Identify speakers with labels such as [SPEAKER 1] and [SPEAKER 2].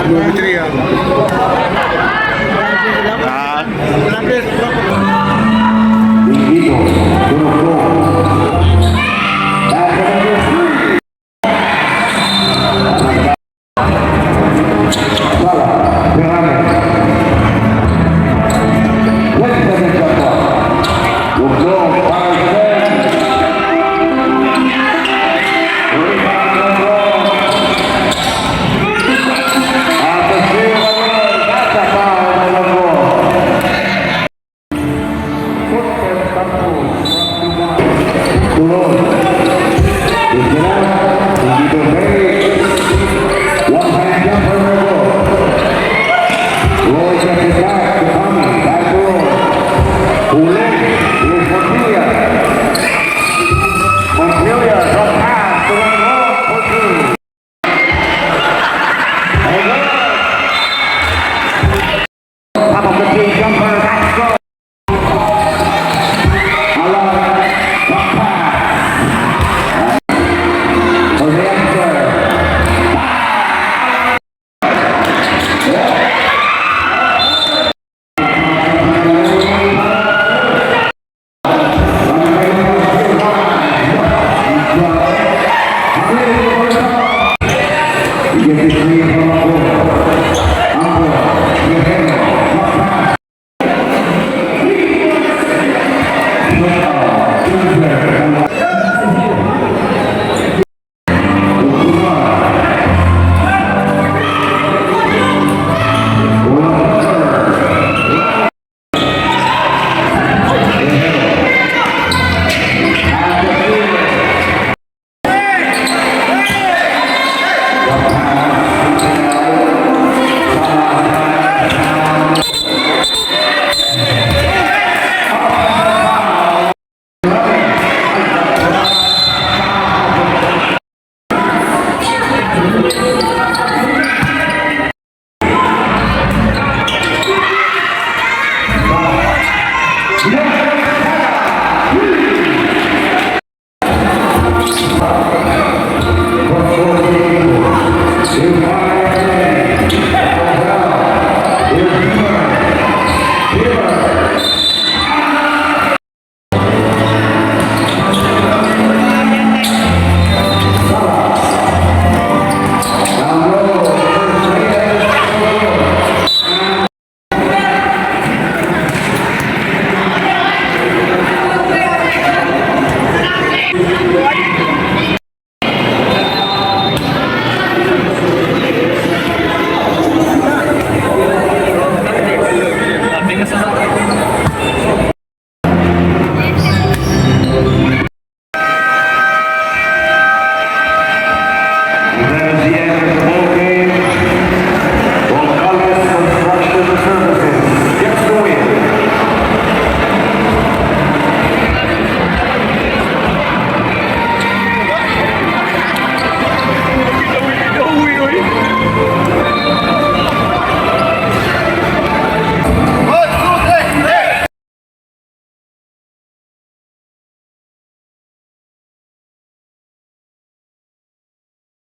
[SPEAKER 1] Movie 3 ah.
[SPEAKER 2] Ah.
[SPEAKER 3] Dito, Tulog. Back to number 3. Sala, Pirame. 20-second shot clock. Luglong, fires again. Rebound, Luglong. At the steal again. That's a foul by Luglong. Tulog. Tignan, hindi to make. One hand jumper, no go. Roy gets it back to Tommy. Back to Roy. Huli. Here's Montilla. Montilla drop pass to Ramon for two. And good. Top of the key jumper. That's good. Alam. Drop pass. For the answer. He gets it free from Ambo. Ambo. Guerrero.